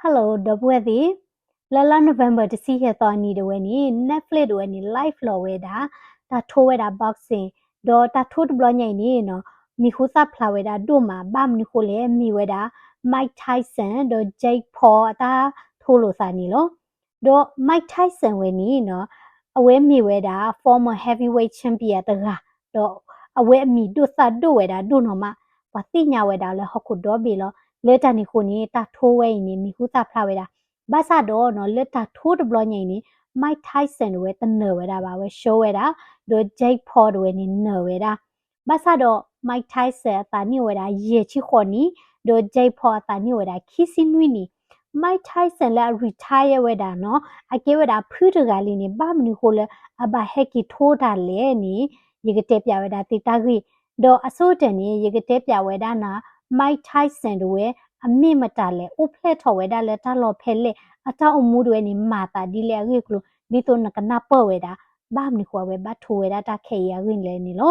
Hello ဒီပုၢ်ဝဲၢ်သ့ၣ်, လၢလါ November တဆံယဲၢ်သီအနံၤဒၣ်ဝဲန့ၣ် Netflix ဒၣ်ဝဲန့ၣ် live လီၤဝဲဒၣ် တၢ်ထိဝဲဒၣ် boxing, ဒီးတၢ်ထိတဘျီညါအံၤန့ၣ်နီၤ မံၤဟူသၣ်ဖျါဝဲဒၣ်ဒိၣ်မး ဘၣ်မနုၤဃိလဲၣ် မ့ၢ်ဝဲဒၣ် Mike Tyson ဒီး Jake Paul အတၢ်ထိလိာ်သးန့ၣ်လီၤ. ဒီး Mike Tyson ဝဲန့ၣ်နီၤ အဝဲမ့ၢ်ဝဲဒၣ် former heavyweight champion တဂၤ, ဒီးအဝဲအမံၤဒိၣ်သၣ်ဒိၣ်ဝဲဒၣ်ဒိၣ်နီၢ်မး, ပှၤသ့ၣ်ညါဝဲဒၣ်လၢဟီၣ်ခိၣ်ဒီဘ့ၣ်လီၤ. လၢတၢ်န့ၣ်အဃိန့ၣ် တၢ်ထိဝဲအံၤန့ၣ် မံၤဟူသၣ်ဖျါဝဲဒၣ်, ဘၣ်ဆၣ်ဒီးနီၤ လၢတၢ်ထိတဘျီညါအံၤန့ၣ် Mike Tyson ဒၣ်ဝဲတနၢၤဝဲဒၣ်ဘၣ်, အဝဲ show ဝဲဒၣ်, ဒီး Jake Paul ဒၣ်ဝဲန့ၣ်နၢၤဝဲဒၣ်. ဘၣ်ဆၣ်ဒီး Mike Tyson အသးနံၣ်အိၣ်ဝဲဒၣ် ယဲၢ်ဆံဃိးနံၣ်, ဒီး Jake Paul အသးနံၣ်အိၣ်ဝဲဒၣ် ခံဆံနွံနံၣ်. Mike Tyson လၢအ retire ဝဲဒၣ်နီၤ အကဲဝဲဒၣ်ဖုတဂၤလံန့ၣ် ဘၣ်မနုၤဃိလၢအဘၣ်ဟဲက့ၤထိတၢ်လဲၣ်န့ၣ် ယကတဲပၠးဝဲဒၣ်သုတၢ်ဂ့ၢ်, ဒီးအဆိကတၢၢ်န့ၣ် ယကတဲပၠးဝဲဒၣ်နၤ Mike Tyson ဒၣ်ဝဲ အမ့ၢ်မတၤလဲၣ် အိၣ်ဖျဲၣ်ထီၣ်ဝဲဒၣ်လၢတၢ်လီၢ်ဖဲလဲၣ်, အတၢ်အိၣ်မူဒၣ်ဝဲန့ၣ် မၤသးဒ်လဲၣ်အဂ့ၢ်အကျိၤ ဒ်သိးနကနၢ်ပၢၢ်ဝဲဒၣ် ဘၣ်မနုၤဃိအဝဲဘၣ်ထိဝဲဒၣ်တၢ်ခဲအံၤအဂ့ၢ်န့ၣ်လီၤ.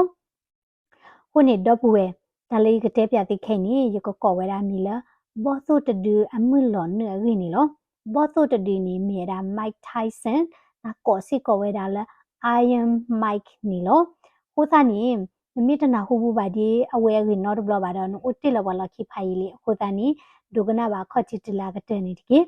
အဃိန့ၣ် ဒီပုၢ်ဝဲၢ်, တၢ်လၢယကတဲပၠးသုခဲအံၤန့ၣ် ယကကိးဝဲဒၣ်မံၤလၢ ဘီၣ်သိၣ်တဒုအမုၢ်လီၤနုာ်အဂ့ၢ်န့ၣ်လီၤ. ဘီၣ်သိၣ်တဒုန့ၣ် မ့ၢ်ဝဲဒၣ် Mike Tyson, တၢ်ကိးစ့ၢ်ကီးဝဲဒၣ်လၢ Iron Mike န့ၣ်လီၤ. အဃိသတးန့ၣ် နမ့ၢ်တနၢ်ဟူဘူးဘၣ်ဒ်အဝဲအဂ့ၢ်နီတဘျီဘၣ်ဒီး နအိၣ်တ့ၢ်လၢပှၤလီၢ်ခံဖးယံာ်လံ. အဃိသတးန့ၣ် ဒိကနၣ်ဘၣ်အခီၣ်ထံးတုၤလၢအကတၢၢ်န့ၣ်တက့ၢ်.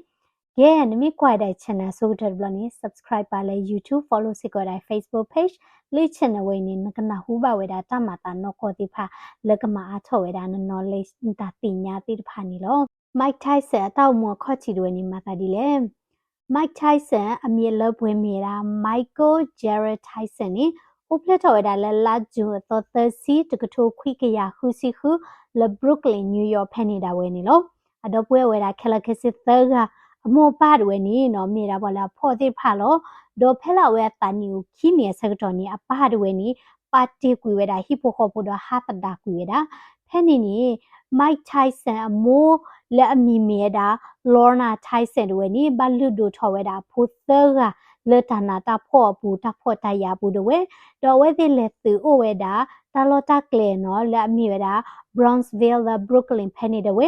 ကဲ, နမ့ၢ်ကွၢ်ဝဲဒၣ် channel အဆိကတၢၢ်တဘျီန့ၣ် subscribe ပၢ်လၢ YouTube, follow စ့ၢ်ကီးဝဲဒၣ် Facebook page, လၢ channel ဝဲအံၤန့ၣ် နကနၢ်ဟူဘၣ်ဝဲဒၣ်တၢ်မၤသးနီၢ်ကီၢ်သ့ၣ်တဖၣ် လၢကမၤအါထီၣ်ဝဲဒၣ်န knowledge နတၢ်သ့ၣ်ညါသ့ၣ်တဖၣ်န့ၣ်လီၤ. Mike Tyson အတၢ်အိၣ်မူအခီၣ်ထံးဒၣ်ဝဲန့ၣ် မၤသးဒ်လဲၣ်. Mike Tyson အမံၤအလၢပှဲၤမ့ၢ်ဝဲဒၣ် Michael Jarrett Tyson န့ၣ် အိၣ်ဖျဲၣ်ထီၣ်ဝဲဒၣ်လၢလါယူၤအသီသၢဆံ တကထိခွံကယၤဃုဆံဃု လၢ Brooklyn New York ဖဲန့ၣ်ဒၣ်ဝဲန့ၣ်လီၤ. အဒီပုၢ်ဝဲၢ်ဝဲဒၣ်ခဲလၢာ်ခဲဆ့သၢဂၤ, အမိၢ်အပၢ်ဒၣ်ဝဲန့ၣ်နီၤ မ့ၢ်ဒၣ်ပှၤလၢအဖှီၣ်သ့ၣ်တဖၣ်လီၤ. ဒီးဖဲလၢအဝဲအသးနံၣ်အိၣ်ခံနံၣ်အဆၢကတီၢ်န့ၣ် အပၢ်ဒၣ်ဝဲန့ၣ် ပာ်တ့ၢ်ကွံာ်ဝဲဒၣ်ဟံၣ်ဖိဃီဖိဒီးဟးသဒၣ်ကွံာ်ဝဲဒၣ်. ဖဲန့ၣ်န့ၣ် Mike Tyson အမိၢ်လၢအမံၤမ့ၢ်ဝဲဒၣ် Lorna Tyson ဒၣ်ဝဲန့ၣ် ဘၣ်လုၢ်ဒိၣ်ထီၣ်ဝဲဒၣ်အဖိသၢဂၤ လၢတၢ်နးတၢ်ဖှီၣ်အပူၤ တၢ်ဖှီၣ်တၢ်ယာ်အပူၤဒၣ်ဝဲ, ဒီးအဝဲသ့ၣ်လဲၤသုးအိၣ်ဝဲဒၣ် တၢ်လီၢ်တၢ်ကျဲနီၤ လၢအမ့ၢ်ဝဲဒၣ် Brownsville လၢ Brooklyn ဖဲန့ၣ်ဒၣ်ဝဲ.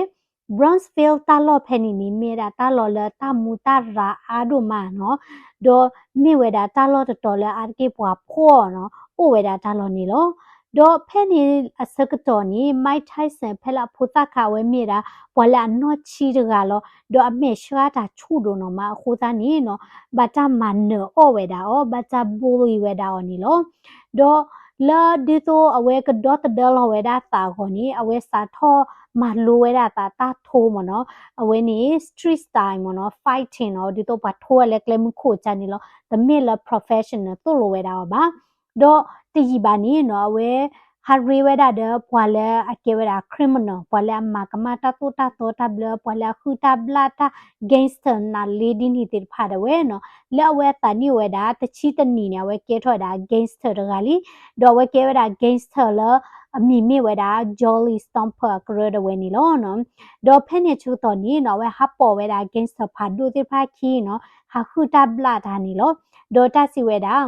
Brownsville တၢ်လီၢ်ဖဲန့ၣ်န့ၣ် မ့ၢ်ဝဲဒၣ်တၢ်လီၢ်လၢတၢ်မူတၢ်ရၤအါဒိၣ်မးနီၤ, ဒီးမ့ၢ်ဝဲဒၣ်တၢ်လီၢ်တတီၤလၢအါတက့ၢ်ပှၤဖှီၣ်နီၤ အိၣ်ဝဲဒၣ်တၢ်လီၢ်န့ၣ်လီၤ. ဒီးဖဲန့ၣ်အဆၢကတီၢ်န့ၣ် Mike Tyson ဖဲလၢအဖိသၣ်ခါအဝဲမ့ၢ်ဝဲဒၣ် ပှၤလၢအနီၢ်ဆံးတဂၤလီၤ. ဒီးအမဲာ်ဆှးတၢ်ဆူၣ်ဒိၣ်နီၢ်မးအဃိသတးန့ၣ်နီၤ ဘၣ်တၢ်မၤနၢၤအီၣ်ဝဲဒၣ်အီၤ, ဘၣ်တၢ် bully ဝဲဒၣ်အီၤန့ၣ်လီၤ. ဒီးလၢဒ်သိးအဝဲကဒီသဒၢလီၤဝဲဒၣ်အသးအဂီၢ်န့ၣ် အဝဲစးထီၣ်မၤလိဝဲဒၣ်အသးတၢ်ထိမ့ၢ်နီၤ, အဝဲန့ၣ် street style မ့ၢ်နီၤ fighting နီၤ ဒ်သိးပှၤထိဝဲလၢကျဲမုၢ်ခိၣ်ကၢ်န့ၣ်လီၤ. တမ့ၢ်လၢ professional သိၣ်လိဝဲဒၣ်အီၤဘၣ်. ဒီးတယံာ်ဘၣ်န့ၣ်နီၤ အဝဲဟးရ့ဝဲဒၣ်ဒီးပှၤလၢအကဲဝဲဒၣ် criminal ပှၤလၢအမၤကမၣ်တၢ်သိၣ်တၢ်သီတၢ်ဘျၢ ပှၤလၢအဟုၣ်တၢ်ဘျၣ်တၢ် gangster နးလ့ဒ်န့ၣ်သ့ၣ်တဖၣ်ဒၣ်ဝဲနီၤ. လၢအဝဲအသးနံၣ်အိၣ်ဝဲဒၣ်တဆံတနံၣ်န့ၣ် အဝဲကဲထီၣ်ဝဲဒၣ် gangster တဂၤလံ. ဒီးအဝဲကဲဝဲဒၣ် gangster လၢအမံၤမ့ၢ်ဝဲဒၣ် Jolly Stomper အကရၢဒၣ်ဝဲန့ၣ်လီၤ. ဒီးဖဲန့ၣ်ဆၢကတီၢ်န့ၣ်နီၤ အဝဲဟးပိာ်ဝဲဒၣ် gangster ဖးဒိၣ်သ့ၣ်တဖၣ်ခံနီၤ ဟးဟုၣ်တၢ်ဘျၣ်တၢ်န့ၣ်လီၤ. ဒီးတၢ်စံးဝဲဒၣ်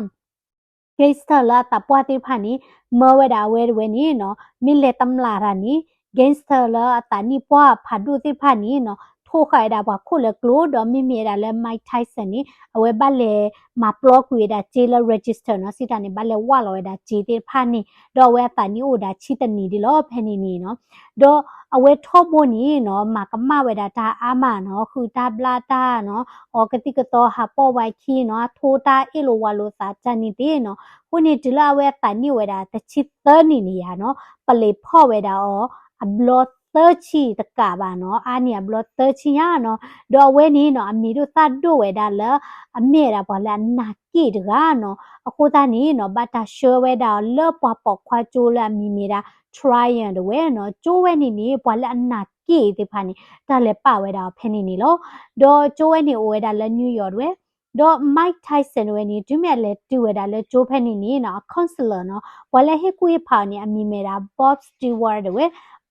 gangster လၢအသးပှၢ်သ့ၣ်တဖၣ်န့ၣ် မၢဝဲဒၣ်အဝဲတဝဲန့ၣ်နီၤ မ့ၢ်လဲၤတမျၢ်တၢ်န့ၣ် gangster လၢအသးနံၣ်ပှၢ်ဖးဒိၣ်သ့ၣ်တဖၣ်န့ၣ်နီၤ ထိဃာ်ဝဲဒၣ်ပှၤခိၣ်လၢကျိၤ ဒီးမ့မ့ၢ်ဝဲဒၣ်လၢ Mike Tyson န့ၣ် အဝဲဘၣ်လဲၤမၤပျီကွံာ်ဝဲဒၣ်စ့လၢ register နီၤ စံးတၢ်န့ၣ် ဘၣ်လဲၤဝၢ်လီၤဝဲဒၣ်စ့သ့ၣ်တဖၣ်န့ၣ် ဒီးအဝဲအသးနံၣ်အိၣ်ဝဲဒၣ်ဆံတနံၣ်ဒ်လီၤ ဖဲန့ၣ်န့ၣ်နီၤ. ဒီးအဝဲထီဘိန့ၣ်နီၤ မၤကမၣ်ဝဲဒၣ်တၢ်အါမးနီၤ ဟုၣ်တၢ်ဘျၣ်တၢ်နီၤ အီကသံၣ်ကသီဟးပိာ်ဝဲခံနီၤ အထိတၢ်အ့ၣ်လိာ်ဝးလိာ်သးတၢ်န့ၣ်သ့ၣ်နီၤ. အဃိန့ၣ်တုၤလၢအဝဲအသးနံၣ်အိၣ်ဝဲဒၣ်တဆံသၢနံၣ်န့ၣ်ယါနီၤ ပလံၤဖီၣ်ဝဲဒၣ်အီၤ အဘျီသၢဆံတကးဘၣ်နီၤ အါန့ၢ်အဘျီသၢဆံညါနီၤ. ဒီးအဝဲန့ၣ်နီၤ အမံၤဒိၣ်သၣ်ဒိၣ်ဝဲဒၣ်လၢ အမ့ၢ်ဝဲဒၣ်ပှၤလၢအနးက့ၣ်တဂၤနီၤ. အဃိသတးန့ၣ်နီၤ ဘၣ်တၢ်ဆှၢဝဲဒၣ်အီၤလၢပှၤပိာ်ခွါကၠိလၢအမံၤမ့ၢ်ဒၣ် Tryon တဝဲနီၤ. ကၠိဝဲန့ၣ်န့ၣ် ပှၤလၢအနးက့ၣ်သ့ၣ်တဖၣ်န့ၣ် တၢ်လဲၤပာ်ဝဲဒၣ်အီၤဖဲန့ၣ်န့ၣ်လီၤ. ဒီးကၠိဝဲန့ၣ်အိၣ်ဝဲဒၣ်လၢ New York တဝဲ ဒီး Mike Tyson တဝဲန့ၣ် တုၤမ့ၢ်အလဲၤတုၤဝဲဒၣ်လၢကၠိဖဲန့ၣ်န့ၣ်နီၤ အ counselor နီၤ ပှၤလၢဟ့ၣ်ကူၣ်ဟ့ၣ်ဖးအီၤန့ၣ် အမံၤမ့ၢ်ဒၣ် Bob Stewart တဝဲ.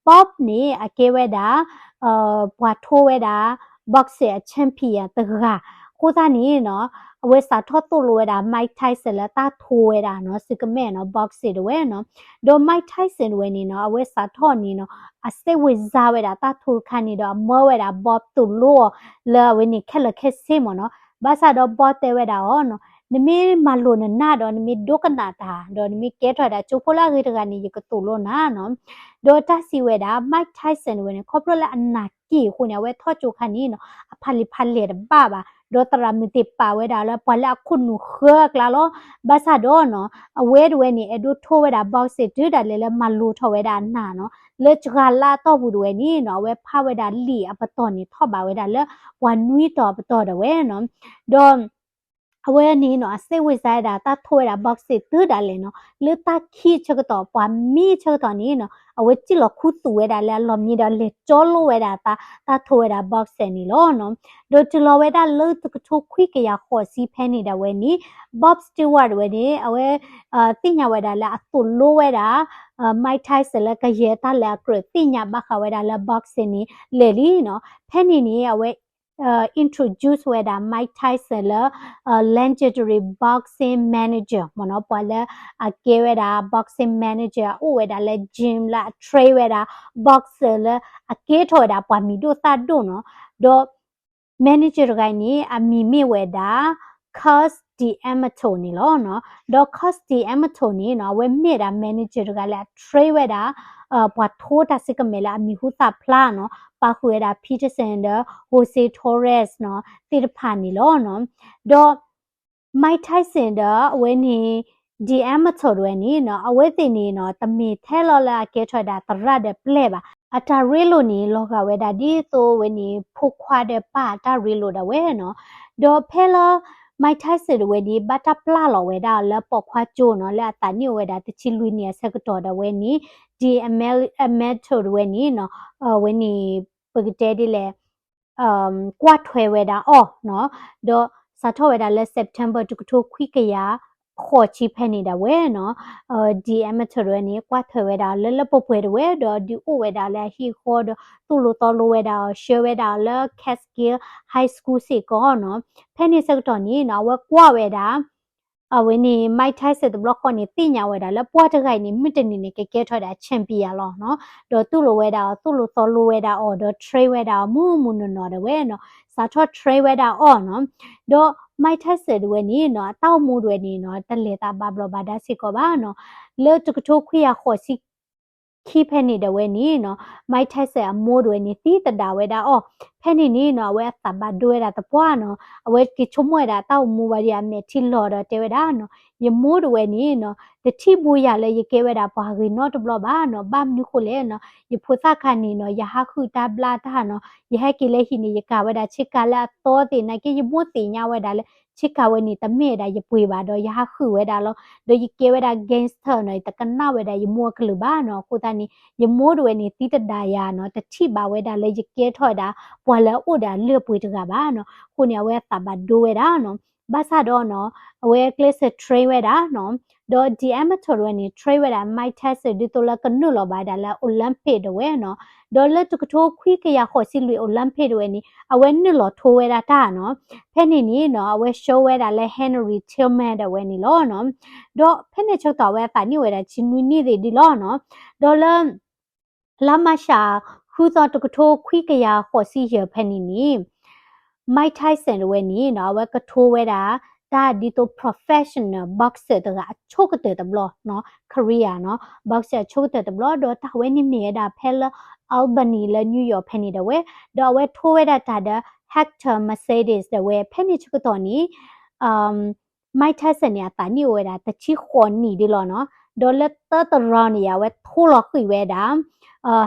Bob န့ၣ် အကဲဝဲဒၣ် ပှၤထိဝဲဒၣ် boxing အ champion တဂၤ. အဃိသတးန့ၣ်နီၤ အဝဲစးထီၣ်သိၣ်လိဝဲဒၣ် Mike Tyson လၢတၢ်ထိဝဲဒၣ်နီၤ ဆူကမဲာ်နီၤ boxing တဝဲနီၤ. ဒီး Mike Tyson တဝဲန့ၣ်နီၤ အဝဲစးထီၣ်န့ၣ်နီၤ အစဲးဝံၤစါဝဲဒၣ်တၢ်ထိတခါန့ၣ်ဒီး အမၢဝဲဒၣ် Bob သိၣ်လိအီၤလၢအဝဲန့ၣ်ခဲလၢာ်ခဲဆ့မ့ၢ်နီၤ. ဘၣ်ဆၣ်ဒီး Bob တဲဝဲဒၣ်အီၤနီၤ နမ့ၢ်မၤလိာ်နနၢ်ဒီး နမ့ၢ်ဒိကနၣ်တၢ် ဒီးနမ့ၢ်ကဲထီၣ်ဝဲဒၣ်ကၠိဖိလၢအဂ့ၤတဂၤန့ၣ် ယကသိၣ်လိနၤနီၤ. ဒီးတၢ်စံးဝဲဒၣ် Mike Tyson တဝဲန့ၣ် ခီဖျိလၢအနၢ်က့ၣ်အဃိန့ၣ် အဝဲထီၣ်ကၠိခါန့ၣ်နီၤ အဖးလံာ်ဖးလဲၢ်တဘၣ်ဘၣ် ဒီးသရၣ်မုၣ်သ့ၣ်ပာ်ဝဲဒၣ်လၢပှၤလၢအခိၣ်နူာ်ဃၢအကျါလီၤ. ဘၣ်ဆၣ်ဒီးနီၤ အဝဲတဝဲန့ၣ် အဲၣ်ဒိးထိဝဲဒၣ် boxing တုၤဒၣ်လဲာ်လၢမၤလိာ်ထီၣ်ဝဲဒၣ်အနၢ်နီၤ လၢစှၤလါအတီၢ်ပူၤတဝဲန့ၣ်နီၤ အဝဲဖးဝဲဒၣ်လံာ်အပတီၢ်န့ၣ် ထီၣ်ဘးဝဲဒၣ်လၢပှၤနွံတီၤအပတီၢ်ဒၣ်ဝဲနီၤ. ဒီး အဝဲန့ၣ်နီၤ အစဲးဝံၤစါဝဲဒၣ်တၢ်ထိဝဲဒၣ် boxing တုၤဒၣ်လဲာ်နီၤ လၢတၢ်ခံးဆၢကတီၢ် ပှၤမံဆၢကတီၢ်န့ၣ်နီၤ အဝဲစံၣ်လီၤခူသူၣ်ဝဲဒၣ်လၢအလီၢ်မံဒီးလဲၤကၠီလိဝဲဒၣ်တၢ် တၢ်ထိဝဲဒၣ် boxing န့ၣ်လီၤနီၤ. ဒီးတုၤလီၤဝဲဒၣ်လၢတကထိခွံကယၤဃိးဆံဖဲန့ၣ်ဒၣ်ဝဲန့ၣ် Bob Stewart ဝဲန့ၣ် အဝဲ သ့ၣ်ညါဝဲဒၣ်လၢအသိၣ်လိဝဲဒၣ် Mike Tyson လၢကယဲၢ်တၢ်လၢအကြၢးသ့ၣ်ညါဘၣ်ဃးဝဲဒၣ်လၢ boxing န့ၣ်လဲၣ်လံနီၤ. ဖဲန့ၣ်န့ၣ် အဝဲ introduce ဝဲဒၣ် Mike Tyson လၢ legendary boxing manager မ့ၢ်နီၤ ပှၤလၢအကဲဝဲဒၣ် boxing manager အအိၣ်ဝဲဒၣ်လၢ gym လၢအ train ဝဲဒၣ် boxer လၢအကဲထီၣ်ဝဲဒၣ်ပှၤမံၤဒိၣ်သၣ်ဒိၣ်နီၤ. ဒီး manager တဂၤအံၤန့ၣ် အမံၤမ့ၢ်ဝဲဒၣ် Cus D'Amato န့ၣ်လီၤနီၤ. ဒီး Cus D'Amato န့ၣ်နီၤ အဝဲမ့ၢ်ဝဲဒၣ် manager တဂၤလၢအ train ဝဲဒၣ် ပှၤထိတၢ်ဆံကမဲာ်လၢအမံၤဟူသၣ်ဖျါနီၤ ပာ်ဃုာ်ဝဲဒၣ် Peterson ဒီး Jose Torres နီၤ သ့ၣ်တဖၣ်န့ၣ်လီၤနီၤ. ဒီး Mike Tyson ဒီးအဝဲန့ၣ် D'Amato တဝဲန့ၣ်နီၤ အဝဲသ့ၣ်န့ၣ်နီၤ တမ့ၢ်ထဲလီၤလၢအကဲထီၣ်ဝဲဒၣ်သရၣ်ဒီးပျဲၢ်ဘၣ်. အတၢ်ရ့လိာ်န့ၣ် လီၤဂာ်ဝဲဒၣ်ဒ်သိးအဝဲန့ၣ် ဖိခွါဒီးပၢ်အတၢ်ရ့လိာ်ဒၣ်ဝဲနီၤ. ဒီးဖဲလၢ Mike Tyson တဝဲန့ၣ် ဘၣ်တၢ်ပျၢ်လီၤဝဲဒၣ်လၢပိာ်ခွါကၠိနီၤ လၢအသးနံၣ်အိၣ်ဝဲဒၣ်တဆံလွံၢ်နံၣ်အဆၢကတီၢ်ဒၣ်ဝဲန့ၣ် D'Amato တဝဲန့ၣ်နီၤ အဝဲန့ၣ် ပကတဲဒ်လဲၣ် ကွၢ်ထွဲဝဲဒၣ်အီၤနီၤ. ဒီးစးထီၣ်ဝဲဒၣ်လၢ September တကထိခွံကယၤ ဃိးဆံဖဲန့ၣ်ဒၣ်ဝဲနီၤ D'Amato တဝဲန့ၣ် ကွၢ်ထွဲဝဲဒၣ်လၢလၢပှဲၤပှဲၤတဝဲ ဒီးဒုးအိၣ်ဝဲဒၣ်လၢအဟံၣ်အဃီဒီး သိၣ်လိသီလိဝဲဒၣ်အီၤ ဆှၢဝဲဒၣ်အီၤလၢ Catskill High School စ့ၢ်ကီးနီၤ. ဖဲန့ၣ်ဆၢကတီၢ်န့ၣ်နီၤ အဝဲကွၢ်ဝဲဒၣ် အဝဲန့ၣ် Mike Tyson တဘျီဃီန့ၣ် သ့ၣ်ညါဝဲဒၣ်လၢပှၤတဂၤအံၤန့ၣ် မုၢ်တနံၤန့ၣ် ကကဲထီၣ်ဝဲဒၣ် champion လီၤနီၤ. ဒီးသိၣ်လိဝဲဒၣ်အီၤ သိၣ်လိသီလိဝဲဒၣ်အီၤ ဒီး train ဝဲဒၣ်အီၤ မုၢ်မုၢ်နီၢ်နီၢ်ဒၣ်ဝဲနီၤ စးထီၣ် train ဝဲဒၣ်အီၤနီၤ. ဒီး Mike Tyson တဝဲန့ၣ်နီၤ အတၢ်အိၣ်မူတဝဲန့ၣ်နီၤ တလဲၤသးဘၣ်ဘျီးဘၣ်ဒါစ့ၢ်ကီးဘၣ်နီၤ. လၢတကထိခွံကယၤဃိးဆံ ခံဖဲန့ၣ်ဒၣ်ဝဲန့ၣ်နီၤ Mike Tyson အမိၢ်တဝဲန့ၣ် သံသဒၣ်ဝဲဒၣ်အီၤ. ဖဲန့ၣ်န့ၣ်နီၤ အဝဲအသးဘၣ်ဒိဝဲဒၣ်သပှၢ်နီၤ အဝဲက့ၤဆိကမိၣ်ဝဲဒၣ်တၢ်အိၣ်မူဘၣ်ဒီးအမဲာ်ထံလီၤဒီးတဲဝဲဒၣ်နီၤ ယမိၢ်တဝဲန့ၣ်နီၤ တထံၣ်ဘၣ်ယၤလၢယကဲဝဲဒၣ်ပှၤဂ့ၤနီတဘျီဘၣ်နီၤ. ဘၣ်မနုၤဃိလဲၣ်နီၤ ယဖိသၣ်ခါန့ၣ်နီၤ ယဟးဃုတၢ်ဘျါတၢ်နီၤ ယဟဲက့ၤလၢဟံၣ်န့ၣ် ယကၤဝဲဒၣ်ဆ့ကၤလၢအသီသ့ၣ် နာ်က့ယမိၢ်သ့ၣ်ညါဝဲဒၣ်လၢ ဆ့ကၤဝဲန့ၣ် တမ့ၢ်ဝဲဒၣ်ယပှ့ၤဘၣ်ဒီး ယဟးဃုဝဲဒၣ်လီၤ. ဒီးယကဲဝဲဒၣ် gangster နီၤ ယတကနၣ်ဝဲဒၣ်ယမိၢ်အကလုၢ်ဘၣ်နီၤ. အဃိသတးန့ၣ် ယမိၢ်တဝဲန့ၣ် သံသဒၣ်ယၤနီၤ တထံၣ်ဘၣ်ဝဲဒၣ်လၢယကဲထီၣ်ဝဲဒၣ် ပှၤလၢအအိၣ်ဒီးအလုၢ်အပှ့ၤတဂၤဘၣ်နီၤ. အဃိန့ၣ် အဝဲအသးဘၣ်ဒိဝဲဒၣ်နီၤ. ဘၣ်ဆၣ်ဒီးနီၤ အဝဲကျဲးစၢး train ဝဲဒၣ်နီၤ ဒီး D'Amato တဝဲန့ၣ် train ဝဲဒၣ် Mike Tyson ဒ်သိးလၢကနုာ်လီၤဘၣ်ဝဲဒၣ်လၢ Olympic တဝဲနီၤ. ဒီးလၢတကထိခွံကယၤဃိးဆံလွံၢ် Olympic တဝဲန့ၣ် အဝဲနုာ်လီၤထိဝဲဒၣ်တၢ်နီၤ. ဖဲန့ၣ်န့ၣ်နီၤ အဝဲဆှၢဝဲဒၣ်လၢ Henry Tillman တဝဲန့ၣ်လီၤနီၤ. ဒီးဖဲန့ၣ်ဆၢကတီၢ်အဝဲအသးနံၣ်အိၣ်ဝဲဒၣ်တဆံနွံနံၣ်သ့ၣ်ဒံးလီၤနီၤ. ဒီးလၢ လါမၤရှး ဃုသီတကထိခွံကယၤဃိးဆံယဲၢ်ဖဲန့ၣ်န့ၣ် Mike Tyson တဝဲန့ၣ်နီၤ အဝဲကထိဝဲဒၣ် တၢ်ဒ်သိး professional boxer တဂၤအဆိကတၢၢ်တဘျီနီၤ career နီၤ boxer အဆိကတၢၢ်တဘျီ ဒီးတၢ်ဝဲန့ၣ်မ့ၢ်ဝဲဒၣ်ဖဲလၢ Albany လၢ New York ဖဲန့ၣ်ဒၣ်ဝဲ ဒီးအဝဲထိဝဲဒၣ်တၢ်ဒီး Hector Mercedes ဒၣ်ဝဲ ဖဲန့ၣ်ဆၢကတီၢ်န့ၣ် Mike Tyson န့ၣ် အသးနံၣ်အိၣ်ဝဲဒၣ်တဆံဃိးနံၣ်ဒ်လီၤနီၤ. ဒီးလၢသၢတရီန့ၣ် အဝဲထိလီၤဃံၤဝဲဒၣ်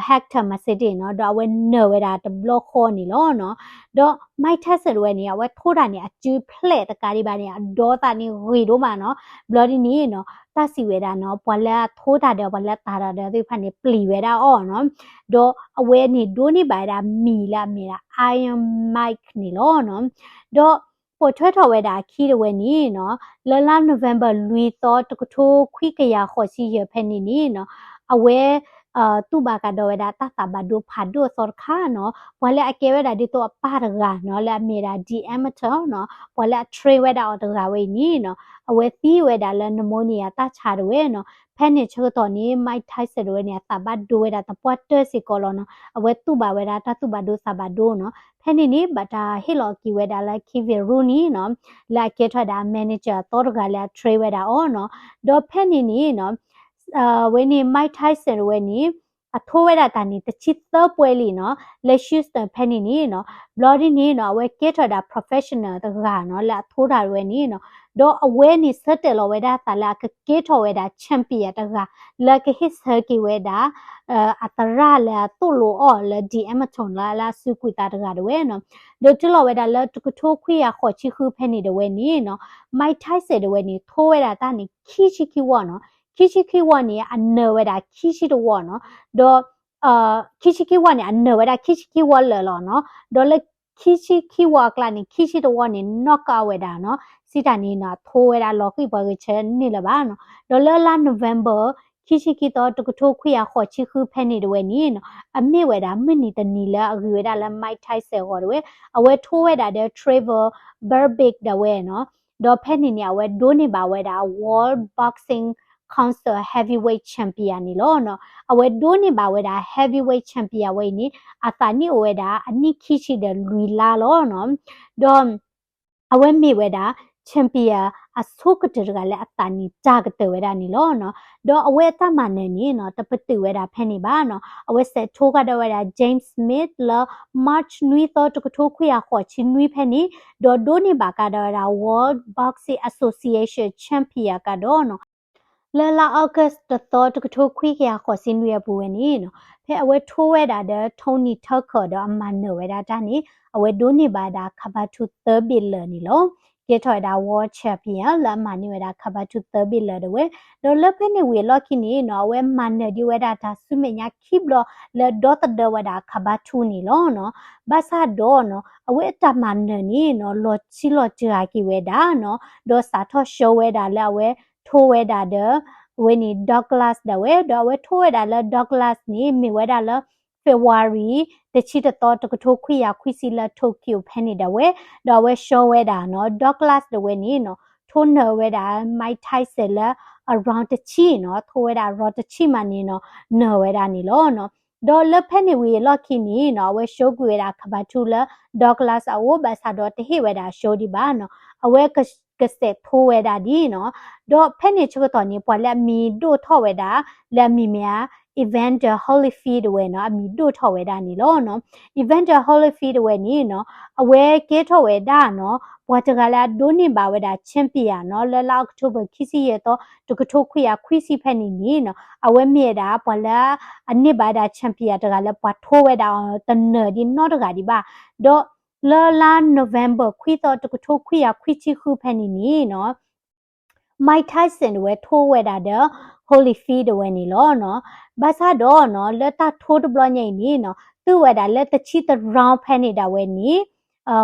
Hector Mercedes နီၤ ဒီးအဝဲနၢၤဝဲဒၣ်တဘျီဃီန့ၣ်လီၤနီၤ. ဒီး Mike Tyson တဝဲန့ၣ် အဝဲထိတၢ်န့ၣ် အစုဖျဲးတကးဒံးဘၣ်န့ၣ် အဒီသးန့ၣ်ဂ့ၤဒိၣ်မးနီၤ. ဘျီဒ်န့ၣ်နီၤ တၢ်စံးဝဲဒၣ်နီၤ ပှၤလၢအထိတၢ်ဒီး ပှၤလၢအသးတၢ်ဒီးသ့ၣ်တဖၣ်န့ၣ် ပျံၤဝဲဒၣ်အီၤနီၤ. ဒီးအဝဲန့ၣ်ဒိးန့ၢ်ဘၣ်ဝဲဒၣ်မံၤလၢအမ့ၢ်ဒၣ် Iron Mike န့ၣ်လီၤနီၤ. ဒီးပိာ်ထွဲထီၣ်ဝဲဒၣ်အခံတဝဲန့ၣ်နီၤ လၢလါ November လွံၢ်သီ တကထိခွံကယၤဃိးဆံယဲၢ်ဖဲန့ၣ်န့ၣ်နီၤ အဝဲ အဝဲဒၣ်အဝဲ တူၢ်ဘၣ်ကဒီးဝဲဒၣ်တၢ်သးဘၣ်ဒိဖးဒိၣ်အသီတခါနီၤ, ပှၤလၢအကဲဝဲဒၣ်ဒ်သိးအပၢ်တဂၤနီၤ လၢအမ့ၢ်ဝဲဒၣ် Dean Amerton နီၤ, ပှၤလၢအ train ဝဲဒၣ်အီၤတဂၤဝဲအံၤန့ၣ်နီၤ, အဝဲသံဝဲဒၣ်လၢ pneumonia တၢ်ဆါတဝဲနီၤ. ဖဲန့ၣ်ဆၢကတီၢ်န့ၣ် Mike Tyson တဝဲန့ၣ် အသးဘၣ်ဒိဝဲဒၣ်သပှၢ်တၢၢ်စ့ၢ်ကီးလီၤနီၤ, အဝဲတူၢ်ဘၣ်ဝဲဒၣ်တၢ်သူၣ်ဘၣ်ဒိသးဘၣ်ဒိနီၤ. ဖဲန့ၣ်န့ၣ် ဘၣ်တၢ်ဟ့ၣ်လီၤက့ၤဝဲဒၣ်လၢ Kevin Rooney နီၤ, လၢအကဲထီၣ်ဝဲဒၣ် manager အသီတဂၤလၢအ train ဝဲဒၣ်အီၤနီၤ. ဒီးဖဲန့ၣ်န့ၣ်နီၤ အဝဲန့ၣ် Mike Tyson တဝဲန့ၣ် အထိဝဲဒၣ်တၢ်န့ၣ် တဆံသၢပွဲလံနီၤ, လၢ Houston ဖဲန့ၣ်န့ၣ်နီၤ, ဘျီဒ်န့ၣ်နီၤ အဝဲကဲထီၣ်ဝဲဒၣ် professional တဂၤနီၤ လၢအထိတၢ်တဝဲန့ၣ်နီၤ, ဒီးအဝဲန့ၣ်ဆၢတဲာ်လီၤဝဲဒၣ်အသးလၢအကကဲထီၣ်ဝဲဒၣ် champion တဂၤ လၢကဟ့ၣ်ဆၢက့ၤဝဲဒၣ် အသရၣ်လၢအသိၣ်လိအီၤလၢ Dean Amerton လၢလၢအစုကွံာ်သးတဂၤတဝဲနီၤ. ဒီးတုၤလီၤဝဲဒၣ်လၢတကထိခွံကယၤဃိးဆံဃုဖဲန့ၣ်တဝဲန့ၣ်နီၤ, Mike Tyson တဝဲန့ၣ် ထိဝဲဒၣ်တၢ်န့ၣ် ခံဆံခံဝီနီၤ, ခံဆံခံဝီန့ၣ် အနၢၤဝဲဒၣ်ခံဆံတဝီနီၤ, ဒီး ခံဆံခံဝီန့ၣ် အနၢၤဝဲဒၣ်ခံဆံခံဝီလၢာ်လီၤနီၤ, ဒီးလၢ ခံဆံခံဝီအကျါန့ၣ် ခံဆံတဝီန့ၣ် knockout ဝဲဒၣ်နီၤ, စံးတၢ်န့ၣ်နီၤ အထိဝဲဒၣ်လီၤဃံၢ်ပှၤဂဲၤဆၢန့ၣ်လၢၤဘၣ်နီၤ. ဒီးလၢလါ November ခံဆံခံသီ တကထိခွံကယၤဃိးဆံဃုဖဲန့ၣ်တဝဲန့ၣ်နီၤ, အမ့ၢ်ဝဲဒၣ်မုၢ်နံၤတနံၤလၢအဂ့ၤဝဲဒၣ်လၢ Mike Tyson အဂီၢ်တဝဲ, အဝဲထိဝဲဒၣ်ဒီး Trevor Berbick ဒၣ်ဝဲနီၤ, ဒီးဖဲန့ၣ်န့ၣ် အဝဲဒိးန့ၢ်ဘၣ်ဝဲဒၣ် World Boxing Council Heavyweight Champion န့ၣ်လီၤနီၤ. အဝဲဒိးန့ၢ်ဘၣ်ဝဲဒၣ် Heavyweight Champion ဝဲအံၤန့ၣ် အသးနံၣ်အိၣ်ဝဲဒၣ်အနံၣ်ခံဆံဒီးလွံၢ်လါလီၤနီၤ. ဒီး အဝဲမ့ၢ်ဝဲဒၣ် champion အဆိကတၢၢ်တဂၤလၢအသးနံၣ်တၢ်ကတၢၢ်ဝဲဒၣ်န့ၣ်လီၤနီၤ. ဒီးအဝဲအတၢ်မၤနၢၤန့ၣ်နီၤ တပတုာ်ဝဲဒၣ်ဖဲန့ၣ်ဘၣ်နီၤ. အဝဲစးထီၣ်ကဒီးဝဲဒၣ် James Smith လၢ March နွံသီ တကထိခွံကယၤဃိးဆံနွံဖဲန့ၣ်, ဒီးဒိးန့ၢ်ဘၣ်ကဒီးဝဲဒၣ် World Boxing Association Champion ကဒီးနီၤ လၢလါ August တသီ တကထိခွံကယၤဃိးဆံနွံအပူၤဝဲန့ၣ်နီၤ, ဖဲအဝဲထိဝဲဒၣ်ဒီး Tony Tucker ဒီးအမၤနၢၤဝဲဒၣ်တၢ်န့ၣ် အဝဲဒိးန့ၢ်ဘၣ်ဝဲဒၣ် ခးဘါထူသၢဘ့ၣ်လၢာ်န့ၣ်လီၤ. ကဲထီၣ်ဝဲဒၣ် world champion လၢအမၤန့ၢ်ဝဲဒၣ် ခးဘါထူသၢဘ့ၣ်လၢာ်ဒၣ်ဝဲ, ဒီးလၢဖဲန့ၣ်ဝံၤအလီၢ်ခံန့ၣ်နီၤ အဝဲမၤနၢၤဒံးဝဲဒၣ်တၢ်ဆူမဲာ်ညါခံဘျီလၢဒီသဒၢဝဲဒၣ် ခးဘါထူန့ၣ်လီၤနီၤ. ဘၣ်ဆၣ်ဒီးနီၤ အဝဲအတၢ်မၤနၢၤန့ၣ်နီၤ လီၤဆံးလီၤစှၤက့ၤဝဲဒၣ်နီၤ, ဒီးစးထီၣ်ရှုံးဝဲဒၣ်လၢအဝဲထိဝဲဒၣ်ဒီး အဝဲန့ၣ် Douglas ဒၣ်ဝဲ, ဒီးအဝဲထိဝဲဒၣ်လၢ Douglas န့ၣ် မ့ၢ်ဝဲဒၣ်လၢ February တဆံတသီ တကထိခွံကယၤခွံဆံလၢ Tokyo ဖဲန့ၣ်ဒၣ်ဝဲ, ဒီးအဝဲရှုံးဝဲဒၣ်နီၤ Douglas ဒၣ်ဝဲန့ၣ်နီၤ ထိနၢၤဝဲဒၣ် Mike Tyson လၢ အ round တဆံနီၤ, ထိဝဲဒၣ် round တဆံမးန့ၣ်နီၤ နၢၤဝဲဒၣ်န့ၣ်လီၤနီၤ. ဒီးလၢဖဲန့ၣ်ဝံၤအလီၢ်ခံန့ၣ်နီၤ အဝဲရှုံးကွံာ်ဝဲဒၣ် ခးဘါထူလၢ Douglas အအိၣ် ဘၣ်ဆၣ်ဒီးတဟ့ၣ်ဝဲဒၣ်အရှုံးဒံးဘၣ်နီၤ, အဝဲက ကစဲးထိဝဲဒၣ်ဒ်နီၤ. ဒီးဖဲန့ၣ်ဆၢကတီၢ်န့ၣ် ပှၤလၢအမံၤဒိၣ်ထီၣ်ဝဲဒၣ် လၢအမံၤမ့ၢ်ဧါ Evander Holyfield ဒၣ်ဝဲနီၤ အမံၤဒိၣ်ထီၣ်ဝဲဒၣ်န့ၣ်လီၤနီၤ. Evander Holyfield ဒၣ်ဝဲန့ၣ်နီၤ အဝဲကဲထီၣ်ဝဲဒၣ်နီၤ ပှၤတဂၤလၢအဒိးန့ၢ်ဘၣ်ဝဲဒၣ် champion နီၤ လၢလါ October ခံဆံယဲၢ်သီ တကထိခွံကယၤခွံဆံဖဲန့ၣ်န့ၣ်နီၤ အဝဲမ့ၢ်ဝဲဒၣ်ပှၤလၢအန့ၢ်ဘၣ်ဝဲဒၣ် champion တဂၤလၢပှၤထိဝဲဒၣ်အီၤတနၢၤဒံးနီတဂၤဒံးဘၣ်. ဒီးလၢလါ November ခွံသီ တကထိခွံကယၤခွံဆံဃုဖဲန့ၣ်န့ၣ်နီၤ Mike Tyson ဒၣ်ဝဲထိဝဲဒၣ်ဒီး Holyfield ဒၣ်ဝဲန့ၣ်လီၤနီၤ. ဘၣ်ဆၣ်ဒီးနီၤ လၢတၢ်ထိတဘျီညါအံၤန့ၣ်နီၤ သုဝဲဒၣ်လၢတဆံတ round ဖဲန့ၣ်ဒၣ်ဝဲန့ၣ်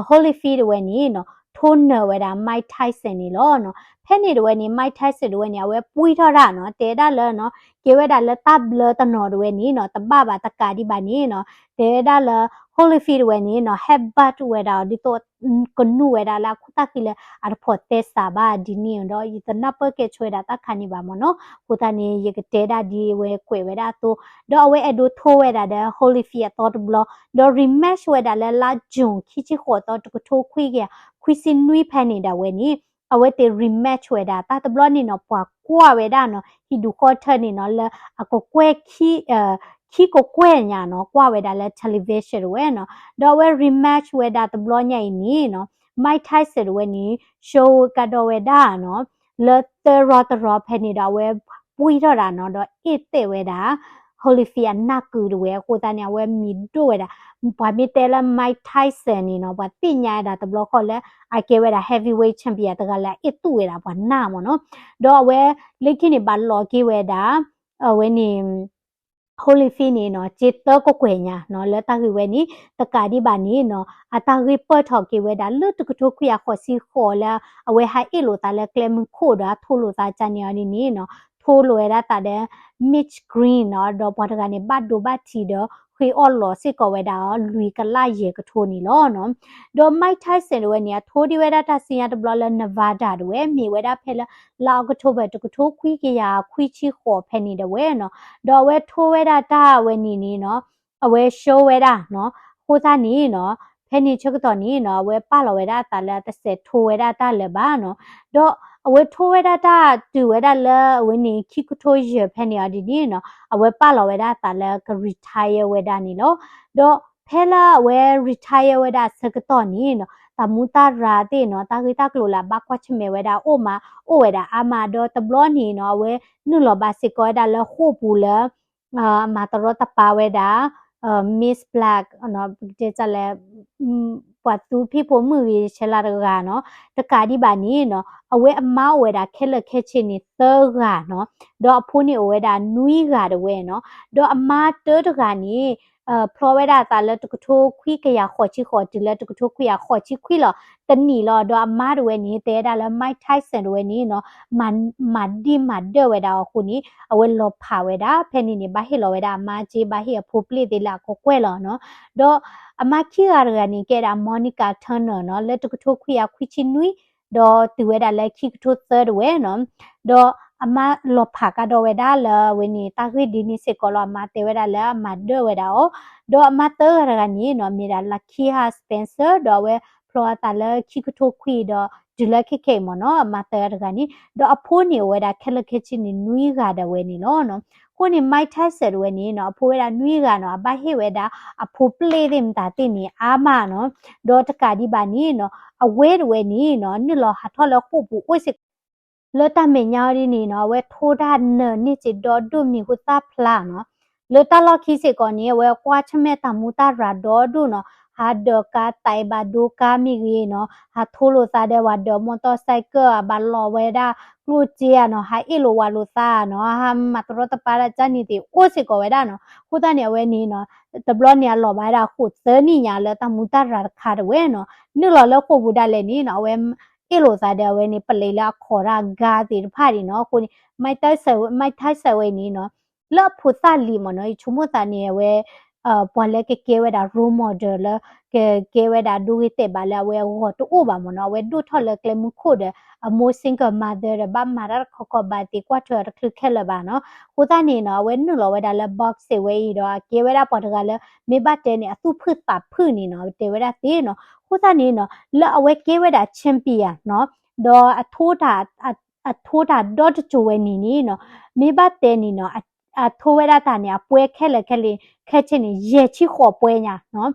Holyfield ဒၣ်ဝဲန့ၣ်နီၤ ထိနၢၤဝဲဒၣ် Mike Tyson န့ၣ်လီၤနီၤ. ဖဲန့ၣ်ဒၣ်ဝဲန့ၣ် Mike Tyson ဒၣ်ဝဲန့ၣ် အဝဲပှံၢ်ထီၣ်တၢ်နီၤ တဲဒၣ်လၢနီၤ ကဲဝဲဒၣ်လၢတၢ်ဘျၢတနီၤဒၣ်ဝဲန့ၣ်နီၤ တဘၣ်ဘၣ်တကးဒံးဘၣ်န့ၣ်နီၤ တဲဝဲဒၣ်လၢ Holyfield ဒၣ်ဝဲန့ၣ်နီၤ headbutt ဝဲဒၣ်အီၤဒ်သိး ကနူာ်ဝဲဒၣ်လၢအခိၣ်သၣ်ဃံလၢအတဖိးသဲစးဘၣ်ဒ်န့ၣ်ဒီး ယတနၢ်ပၢၢ်ကဲဆိဝဲဒၣ်တၢ်ခါန့ၣ်ဘၣ်မ့ၢ်နီၤ. အဃိသတးန့ၣ် ယကတဲဒၣ်ဒ်အဝဲကွဲးဝဲဒၣ်အသိး ဒီးအဝဲအဲၣ်ဒိးထိဝဲဒၣ်ဒီး Holyfield အသီတဘျီ ဒီး rematch ဝဲဒၣ်လၢလါ June ခံဆံဃိးသီ တကထိခွံကယၤခွံဆံနွံဖဲန့ၣ်ဒၣ်ဝဲန့ၣ် အဝဲသ့ၣ် rematch ဝဲဒၣ် တၢ်တဘျီန့ၣ်နီၤ ပှၤကွၢ်ဝဲဒၣ်နီၤ ဟံၣ်ဒူၣ်ဃီထၢန့ၣ်နီၤ လၢအကကွဲၢ် ခံကကွဲၢ်ညါနီၤ ကွၢ်ဝဲဒၣ်လၢ television ဒၣ်ဝဲနီၤ. ဒီးအဝဲ rematch ဝဲဒၣ်တဘျီညါအံၤန့ၣ်နီၤ Mike Tyson ဒၣ်ဝဲန့ၣ် ရှုံးကဒီးဝဲဒၣ်နီၤ လၢသၢ round တ round ဖဲန့ၣ်ဒီး အဝဲပှံၢ်ထီၣ်တၢ်နီၤ ဒီးအ့ၣ်သ့ၣ်ဝဲဒၣ် Holyfield အနၢ်ကုာ်ဒၣ်ဝဲ အဃိသတးန့ၣ် အဝဲမံၤဒိၣ်ဝဲဒၣ် ပှၤမ့ၢ်တဲလၢ Mike Tyson န့ၣ်နီၤ ပှၤသ့ၣ်ညါဝဲဒၣ်တဘျီဃီလၢ အကဲဝဲဒၣ် heavyweight champion တဂၤလၢအအ့ၣ်သူၣ်ဝဲဒၣ်ပှၤနၢ်မ့ၢ်နီၤ. ဒီးအဝဲ လၢခံန့ၣ် ဘၣ်လီၤက့ၤဝဲဒၣ် အဝဲန့ၣ် Holyfield န့ၣ်နီၤ က့သၢကကွဲၢ်ညါနီၤ လၢတၢ်ဂ့ၢ်ဝဲန့ၣ် တကးဒံးဘၣ်န့ၣ်နီၤ အတၢ်ဂ့ၢ်ပၢၢ်ထီၣ်က့ၤဝဲဒၣ်လၢတကထိခွံကယၤဃိးဆံဃိးလၢ အဝဲဟးအ့ၣ်လိာ်သးလၢကျဲမုၢ်ခိၣ်ဒီးအထိလိာ်သးကန့ၣ်အီၤဒ်န့ၣ်နီၤ ထိလိာ်ဝဲဒၣ်သးဒီး မ့ၣ် green နီၤ, ဒီးပှၤတဂၤန့ၣ် ဘၣ်ဒိဘၣ်ထံးဒီး ဃ့အီၣ်လီၤစ့ၢ်ကီးဝဲဒၣ်အီၤ လွံၢ်ကလးယဲၢ်ကထိန့ၣ်လီၤနီၤ. ဒီး Mike Tyson တဝဲန့ၣ် အထိဒံးဝဲဒၣ်တၢ်စံညါတဘျီလၢ Nevada တဝဲ မ့ၢ်ဝဲဒၣ်ဖဲလၢ လါအီးကထိဘၢၣ် တကထိခွံကယၤခွံဆံဃိးဖဲန့ၣ်တဝဲနီၤ. ဒီးအဝဲထိဝဲဒၣ်တၢ်ဝဲန့ၣ်န့ၣ်နီၤ အဝဲ show ဝဲဒၣ်နီၤ. အဃိသတးန့ၣ်နီၤ ဖဲန့ၣ်ဆၢကတီၢ်န့ၣ်နီၤ အဝဲပာ်လီၤဝဲဒၣ်အသးလၢအတစဲးထိဝဲဒၣ်တၢ်လၢၤဘၣ်နီၤ. ဒီးအဝဲထိဝဲဒၣ်တၢ်တုၤဝဲဒၣ်လၢအဝဲန့ၣ် ခံကထိယဲၢ်ဖဲန့ၣ်အီၤဒ်န့ၣ်နီၤ အဝဲပာ်လီၤဝဲဒၣ်အသးလၢက retire ဝဲဒၣ်န့ၣ်လီၤ. ဒီးဖဲလၢအဝဲ retire ဝဲဒၣ်အဆၢကတီၢ်န့ၣ်နီၤ တၢ်မူတၢ်ရၤသ့ၣ်နီၤ တၢ်ဂ့ၢ်တၢ်ကျိၤလၢအဘၣ်ကွၢ်ဆၢၣ်မဲာ်ဝဲဒၣ်အိၣ်မး အိၣ်ဝဲဒၣ်အါမး ဒီးတဘျီန့ၣ်နီၤ အဝဲနုာ်လီၤဘၣ်စ့ၢ်ကီးဝဲဒၣ်လၢဃိာ်ပူၤလၢ အမၤတရီတပါဝဲဒၣ် Miss Black နီၤ ပကတဲလဲၣ် ပှၤသူဖံးဖိမုၣ်ဂ့ၤဆဲးလၤတဂၤနီၤ. တကးဒံးဘၣ်န့ၣ်နီၤ အဝဲအမါအိၣ်ဝဲဒၣ်ခဲလၢာ်ခဲဆ့န့ၣ် သၢဂၤနီၤ, ဒီးအဖိန့ၣ်အိၣ်ဝဲဒၣ်နွံဂၤတဝဲနီၤ. ဒီးအမါတၢတဂၤန့ၣ် ဖျီဝဲဒၣ်အသးလၢတကထိခွံကယၤဃိးဆံဃိး တုၤလၢတကထိခွံကယၤဃိးဆံခွံလီၤ. တနံၣ်လီၤ ဒီးအမါတဝဲန့ၣ် တဲဝဲဒၣ်လၢ Mike Tyson တဝဲန့ၣ်နီၤ မၤဒံးမၤဒၢဝဲဒၣ်အီၤအဃိန့ၣ် အဝဲလီၤဖးဝဲဒၣ် ဖဲန့ၣ်န့ၣ် ဘၣ်ဟ့ၣ်လီၤဝဲဒၣ်အမါစ့ ဘၣ်ဟ့ၣ်အဖိပျ့ၣ်သ့လၢအကကွဲၢ်လီၤနီၤ. ဒီးအမါခံဂၤတဂၤန့ၣ် ကဲဒၣ် Monica Turner နီၤ လၢတကထိခွံကယၤခွံဆံနွံ ဒီးတုၤဝဲဒၣ်လၢခံကထိသၢတဝဲနီၤ. ဒီးအမါလီၤဖးကဒီးဝဲဒၣ်လၢအဝဲန့ၣ် တၢ်ဂ့ၢ်ဒ်န့ၣ်စ့ၢ်ကီးလီၤ. အမါတဲဝဲဒၣ်လၢအမၤဒၢဝဲဒၣ်အီၤ, ဒီးအမါသၢဂၤတဂၤန့ၣ်နီၤ မ့ၢ်ဒၣ် Lakeisha Spencer ဒီးအဝဲဖျီအသးလၢခံကထိခွံဒီး တုၤလၢခဲခဲအံၤမ့ၢ်နီၤ အမါသၢဂၤတဂၤန့ၣ်, ဒီးအဖိန့ၣ်အိၣ်ဝဲဒၣ်ခဲလၢာ်ခဲဆ့န့ၣ် နွံဂၤဒၣ်ဝဲန့ၣ်လီၤနီၤ. အဃိန့ၣ် Mike Tyson တဝဲန့ၣ်နီၤ အဖိဝဲဒၣ်နွံဂၤနီၤ အဘၣ်ဟ့ၣ်ဝဲဒၣ်အဖိပျ့ၣ်သ့ၣ်မတၤသ့ၣ်န့ၣ်အါမးနီၤ. ဒီးတကးဒံးဘၣ်န့ၣ်နီၤ အဝဲတဝဲန့ၣ်နီၤ နုာ်လီၤဟးထီၣ်လၢဃိာ်ပူၤအိၣ်စ့ၢ်ကီး လၢတၢ်မဲာ်ညါအီၤဒ်န့ၣ်နီၤ အဝဲထိတၢ်နၢၤန့ၢ်စ့ဒီဒိၣ်မံၤဟူသၣ်ဖျါနီၤ. လၢတၢ်လီၢ်ခံစ့ၢ်ကီးန့ၣ် အဝဲကွၢ်ဆၢၣ်မဲာ်တၢ်မူတၢ်ရၤဒီဒိၣ်နီၤ, ဟးဒၢးကါ သးအ့ဘၣ်ဒိကါမ့ၢ်ဂ့ၤနီၤ, ဟးထိလိာ်သးဒီးဝဲဒၣ် motorcycle အဘၣ်လီၤဝဲဒၣ်ကျိၣ်စ့ဧါနီၤ, ဟးအ့ၣ်လိာ်ဝးလိာ်သးနီၤ, ဟးမၤတရီတပါဒၣ်ကၢ်န့ၣ်သ့ၣ်အိၣ်စ့ၢ်ကီးဝဲဒၣ်နီၤ. အဃိသတးန့ၣ် အဝဲန့ၣ်နီၤ တဘျီန့ၣ်အလီၤဘၣ်ဝဲဒၣ်ဃိာ်သၢနံၣ်ညါလၢတၢ်မူတၢ်ရၤတခါတဝဲနီၤ, နုာ်လီၤလၢဃိာ်ပူၤဒၣ်လဲာ်န့ၣ်နီၤ အဝဲ အ့ၣ်လိာ်သးဒီးအဝဲန့ၣ် ပလံးလၢအခီၣ်တၢ်ဂၤသ့ၣ်တဖၣ်န့ၣ်နီၤ. အဃိန့ၣ် Mike Tyson ဝဲ Mike Tyson ဝဲန့ၣ်နီၤ လၢအဖိသၣ်လံၤမ့ၢ်နီၤ ယဆိကမိၣ်သးန့ၣ် အဝဲ ပှၤလၢကကဲဝဲဒၣ် role model လၢ ကကဲဝဲဒၣ်ဒိဂ့ၤတဲာ်ဘၣ်လၢအဝဲအဂီၢ်တအိၣ်ဘၣ်မ့ၢ်နီၤ, အဝဲဒိၣ်ထီၣ်လၢကျဲမုၢ်ခိၣ်ဒီး အမိၢ် single mother ဒီး ဘၣ်မၤတၢ်တခီခီဘၣ်သ့ၣ်ကွၢ်ထွဲအီၤတချုးခဲလၢာ်ဘၣ်နီၤ. အဃိသတးန့ၣ်နီၤ အဝဲနုာ်လီၤဝဲဒၣ်လၢ boxing ဝဲအံၤဒီး အကဲဝဲဒၣ်ပှၤတဂၤလၢ မ့ၢ်ဘၣ်တဲန့ၣ် အသူၣ်ဖုၣ်သးဖုၣ်န့ၣ်နီၤ တဲဝဲဒၣ်သ့နီၤ. အဃိသတးန့ၣ်နီၤ လၢအဝဲကဲဝဲဒၣ် champion နီၤ ဒီး အထိတၢ်ဒီတစိၤဝဲန့ၣ်န့ၣ်နီၤ မ့ၢ်ဘၣ်တဲန့ၣ်နီၤ အထိဝဲဒၣ်တၢ်န့ၣ် အပွဲခဲလၢာ်ခဲဆ့ ခဲဆ့န့ၣ် ယဲၢ်ဆံဃိးပွဲညါနီၤ.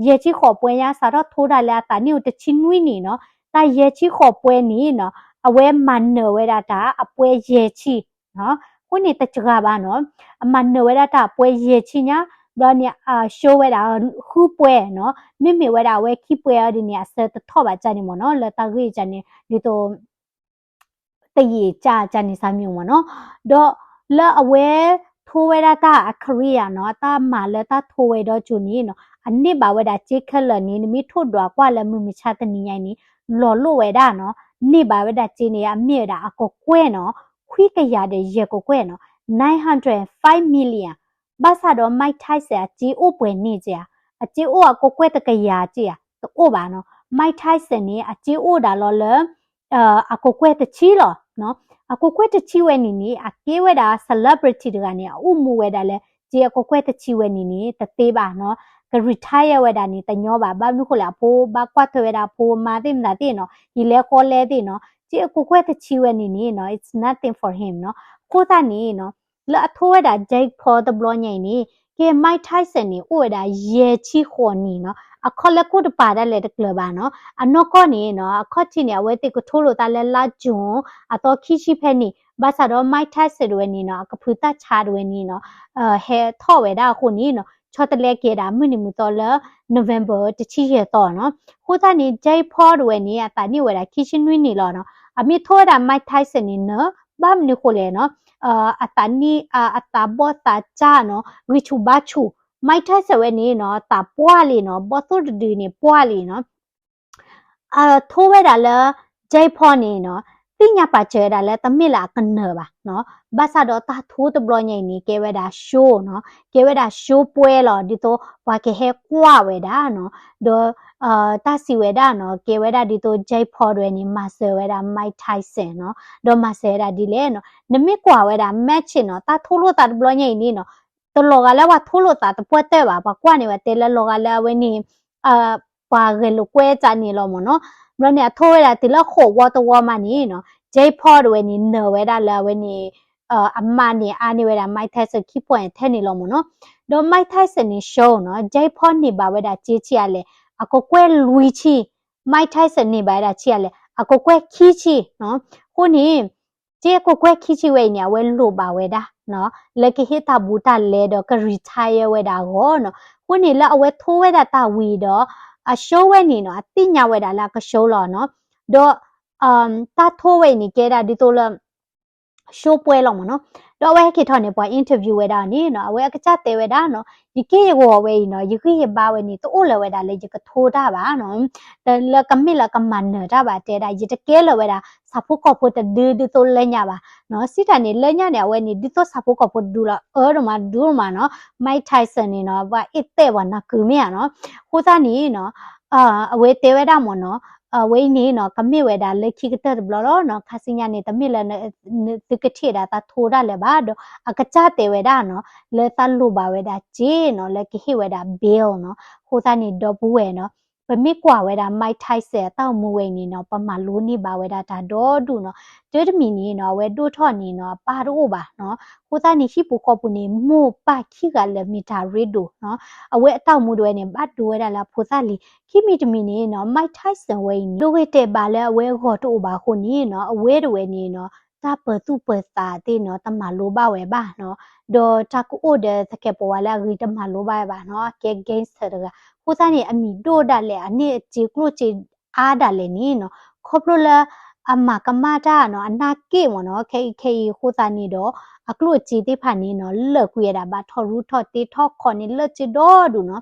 ယဲၢ်ဆံဃိးပွဲညါ စးထီၣ်ထိတၢ်လၢအသးနံၣ်အိၣ်တဆံနွံနံၣ်နီၤ. တၢ်ယဲၢ်ဆံဃိးပွဲန့ၣ်နီၤ အဝဲမၤနၢၤဝဲဒၣ်တၢ်အပွဲယဲၢ်ဆံနီၤ. အဃိန့ၣ်တစှၤဘၣ်နီၤ အမၤနၢၤဝဲဒၣ်တၢ်အပွဲယဲၢ်ဆံညါ ဘျီန့ၣ် အ show ဝဲဒၣ်ဃုပွဲနီၤ. မ့မ့ၢ်ဝဲဒၣ်အဝဲခံပွဲအီၤဒ်န့ၣ် အဆၢတထီၣ်ဘၣ်ကၢ်န့ၣ်မ့ၢ်နီၤ လၢတၢ်ဂ့ၢ်ကၢ်န့ၣ် ဒ်သိး တယံာ်ကၢ်ကၢ်န့ၣ်စၢ်မ့ၢ်မ့ၢ်နီၤ. ဒီးလၢအဝဲထိဝဲဒၣ်တၢ်အ career နီၤ တၢ်မၤလၢတၢ်ထိဝဲဒီးကၠိန့ၣ်နီၤ အန့ၢ်ဘၣ်ဝဲဒၣ်စ့ခဲလၢာ်န့ၣ် နမ့ၢ်ထိၣ်ဒွးကွၢ်လၢမုၢ်မဆါတနံၤညါအံၤန့ၣ် လီၤလိၣ်ဝဲဒၣ်နီၤ န့ၢ်ဘၣ်ဝဲဒၣ်စ့န့ၣ် အမ့ၢ်ဝဲဒၣ်အကကွဲၢ်နီၤ ခွံကယၤဒီးယဲၢ်ကကွဲၢ်နီၤ nine hundred five million ဘၣ်ဆၣ်ဒီး Mike Tyson အစ့အိၣ်ပှဲၤန့ၢ်က့ဧါ အစ့အိၣ်အကကွဲၢ်တကယၤက့ဧါ တအိၣ်ဘၣ်နီၤ. Mike Tyson န့ၣ် အစ့အိၣ်ဒၣ်လီၤလၢ အကကွဲၢ်တဆံလီၤ. အကကွဲၢ်တဆံဝဲန့ၣ်န့ၣ် အကဲဝဲဒၣ် celebrity တဂၤန့ၣ် အအိၣ်မူဝဲဒၣ်လၢ စ့အကကွဲၢ်တဆံဝဲန့ၣ်န့ၣ် တသ့ဘၣ်နီၤ. က retire ဝဲဒၣ်န့ၣ် တညီဘၣ်. ဘၣ်မနုၤဃိလဲၣ် အဖိဘၣ်ကွၢ်ထွဲဝဲဒၣ်အဖိအမါသ့ၣ်မတၤသ့ၣ်နီၤ ဟံးလဲဃီလဲသ့ၣ်နီၤ စ့အကကွဲၢ်တဆံဝဲန့ၣ်န့ၣ်နီၤ it's nothing for him နီၤ. အဃိသတးန့ၣ်နီၤ လၢအထိဝဲဒၣ် Jake Paul တဘျီညါအံၤန့ၣ် ကဲ Mike Tyson န့ၣ် အိၣ်ဝဲဒၣ်ယဲၢ်ဆံဃိးနံၣ်နီၤ အခီၣ်လၢခိၣ်တပၤဒၣ်လဲာ်တကျၢၤဘၣ်နီၤ. အနီၢ်ကီၢ်န့ၣ်နီၤ အခီၣ်ထံးန့ၣ် အဝဲသ့ၣ်ကထိလိာ်သးလၢလါ June အသီခံဆံဖဲန့ၣ် ဘၣ်ဆၣ်ဒီး Mike Tyson တဝဲန့ၣ်နီၤ အကဖုသၣ်ဆါတဝဲန့ၣ်နီၤ ဟဲထီၣ်ဝဲဒၣ်အဃိန့ၣ်နီၤ ဆီတလဲက့ၤဒၣ်မုၢ်နံၤမုၢ်သီလၢ November တဆံယဲၢ်သီနီၤ. အဃိသတးန့ၣ် Jake Paul တဝဲန့ၣ် အသးနံၣ်အိၣ်ဝဲဒၣ်ခံဆံနွံနံၣ်လီၤနီၤ. အမ့ၢ်ထိဝဲဒၣ် Mike Tyson န့ၣ်နၢၤ ဘၣ်မနုၤဃိလဲၣ်နီၤ အသးနံၣ် အသးဘီၣ်သးစၢ်နီၤ ဂံၢ်ဆူၣ်ဘါဆူၣ် Mike Tyson ဝဲန့ၣ်နီၤ သးပှၢ်လံနီၤ ဘီၣ်သိၣ်တဒုန့ၣ်ပှၢ်လံနီၤ. အထိဝဲဒၣ်လၢ Jake Paul န့ၣ်နီၤ သ့ၣ်ညါပာ်စၢၤဝဲဒၣ်လၢတမ့ၢ်လၢအကနၢၤဘၣ်နီၤ. ဘၣ်ဆၣ်ဒီးတၢ်ထိတဘျီညါအံၤန့ၣ် ကဲဝဲဒၣ် show နီၤ, ကဲဝဲဒၣ် show ပွဲလီၤ. ဒ်သိးပှၤကဟဲကွၢ်ဝဲဒၣ်နီၤ, ဒီး တၢ်စံးဝဲဒၣ်နီၤ, ကဲဝဲဒၣ်ဒ်သိး Jake Paul တဝဲန့ၣ် မၤစၢၤဝဲဒၣ် Mike Tyson နီၤ, ဒီးမၤစၢၤဝဲဒၣ်ဒ်လဲၣ်နီၤ. နမ့ၢ်ကွၢ်ဝဲဒၣ် match နီၤ, တၢ်ထိလိာ်သးတဘျီညါအံၤန့ၣ်နီၤ, တလီၤဂာ်လၢပှၤထိလိာ်သးသပှၢ်တၢၢ်ဘၣ်, ပှၤကွၢ်န့ၣ် ပှၤတဲလၢလီၤဂာ်လၢအဝဲန့ၣ် ပှၤဂဲၤလိာ်ကွဲစ့ၢ်န့ၣ်လီၤမ့ၢ်နီၤ. ဘျီန့ၣ် အထိဝဲဒၣ်တုၤလၢဃိးဝီတဝီမးန့ၣ်နီၤ, Jake Paul တဝဲန့ၣ် နၢၤဝဲဒၣ်လၢအဝဲန့ၣ် အမါန့ၣ် အါန့ၢ်ဝဲဒၣ် Mike Tyson ခံ point ထဲန့ၣ်လီၤမ့ၢ်နီၤ. ဒီး Mike Tyson န့ၣ် show နီၤ, Jake Paul န့ၢ်ဘၣ်ဝဲဒၣ်စ့ဆံးအလဲၣ်, အကကွဲၢ်လွံၢ်ဆံ, Mike Tyson န့ၢ်ဘၣ်ဝဲဒၣ်ဆံးအလဲၣ်, အကကွဲၢ်ခံဆံနီၤ. အဃိန့ၣ် စ့အကကွဲၢ်ခံဆံဝဲအံၤန့ၣ် အဝဲလိၣ်ဘၣ်ဝဲဒၣ်နီၤ, လၢကဟ့ၣ်တၢ်ဘူးတၢ်လဲဒီးက retire ဝဲဒၣ်အဂီၢ်နီၤ. အဃိန့ၣ်လၢအဝဲထိဝဲဒၣ်တၢ်ဝံၤဒီး အ show ဝဲန့ၣ်နီၤ, အသ့ၣ်ညါဝဲဒၣ်လၢအက show လီၤနီၤ. ဒီး တၢ်ထိဝဲအံၤန့ၣ် ကဲဒၣ်ဒ်သိးလၢ show ပွဲလီၤမ့ၢ်နီၤ. ဒီးအဝဲဟဲက့ၤထီၣ်န့ၣ် ပှၤ interview ဝဲဒၣ်အီၤန့ၣ်နီၤ, အဝဲအကစၢ်တဲဝဲဒၣ်နီၤ, ယက့ၢ်ယဂီၤဝဲအံၤနီၤ, ယဂံၢ်ယဘါဝဲန့ၣ် တအိၣ်လၢၤဝဲဒၣ်လၢယကထိတၢ်ဘၣ်နီၤ, လၢကမ့ၢ်လၢကမၤနၢၤတၢ်ဘၣ် တဲဒၣ်, ယတကဲလၢၤဝဲဒၣ် ဆၣ်ဖိကီၢ်ဖိတဒုဒ်သိးလၢညါဘၣ်နီၤ. စံးတၢ်န့ၣ် လၢညါန့ၣ် အဝဲန့ၣ် ဒ်သိးဆၣ်ဖိကီၢ်ဖိတဒုလီၤ, အၢဒိၣ်မးဒိၣ်မးနီၤ. Mike Tyson န့ၣ်နီၤ ပှၤအ့ၣ်တဲာ်ပှၤနၢ်ကုမ့ၢ်ဧါနီၤ. အဃိသတးန့ၣ်နီၤ အဝဲတဲဝဲဒၣ်မ့ၢ်နီၤ, အဝဲအံၤန့ၣ်နီၤ ကမ့ၢ်ဝဲဒၣ်လၢခံကတၢၢ်တဘျီလီၤနီၤ, ခါဆူညါန့ၣ် တမ့ၢ်လၢ သုကထံၣ်ဒၣ်တၢ်ထိတၢ်လၢၤဘၣ်ဒီး အကစၢ်တဲဝဲဒၣ်နီၤ, လၢတၢ်လိၣ်ဘၣ်ဝဲဒၣ်စ့နီၤ, လၢကဟ့ၣ်ဝဲဒၣ် bail နီၤ. အဃိသတးန့ၣ် ဒီပုၢ်ဝဲၢ်နီၤ, ပမ့ၢ်ကွၢ်ဝဲဒၣ် Mike Tyson အတၢ်အိၣ်မူဝဲအံၤန့ၣ်နီၤ, ပမၤလိန့ၢ်ဘၣ်ဝဲဒၣ်တၢ်ဒီဒူၣ်နီၤ. တၢ်တမံၤန့ၣ်နီၤ အဝဲဒိၣ်ထီၣ်န့ၣ်နီၤ အပၢ်တအိၣ်ဘၣ်နီၤ. အဃိသတးန့ၣ် ဟံၣ်ပူၤဃီပူၤန့ၣ် မိၢ်ပၢ်ခံဂၤလၢာ်မ့ၢ်တၢ်ရ့ဒိၣ်နီၤ. အဝဲအတၢ်အိၣ်မူတဝဲန့ၣ် ဘၣ်ဒိဝဲဒၣ်လၢအဖိသၣ်လံၤ. ခံမံၤတမံၤန့ၣ်နီၤ Mike Tyson ဝဲအံၤန့ၣ် ဒိဂ့ၤတဲာ်ဘၣ်လၢအဝဲအဂီၢ်တအိၣ်ဘၣ်အဃိန့ၣ်နီၤ, အဝဲတဝဲန့ၣ်နီၤ တၢ်ပၢၤသူၣ်ပၢၤသးသ့ၣ်နီၤ တမၤလိဘၣ်ဝဲဘၣ်နီၤ. ဒီးတၢ်ကအိၣ်ဒီးသကဲးပဝးလၢအဂ့ၤတမၤလိဘၣ်ဝဲဘၣ်နီၤ, အကဲ gangster တဂၤ. အဃိသတးန့ၣ် အမံၤဒိၣ်ဒၣ်လဲာ် အန့ၢ်အစ့ကျိၣ်စ့အါဒၣ်လဲာ်န့ၣ်နီၤ, ခီဖျိလၢ အမၤကမၣ်တၢ်နီၤ အနၢ်က့ၣ်မ့ၢ်နီၤ, ခဲအံၤခဲအံၤအဃိသတးန့ၣ်ဒီး အကျိၣ်အစ့သ့ၣ်တဖၣ်န့ၣ်နီၤ လၢာ်ကွံာ်ဝဲဒၣ် ဘၣ်ထီၣ်ရူထီၣ်တ့ထီၣ်ခီန့ၣ် လၢာ်စ့ဒီဒူၣ်နီၤ.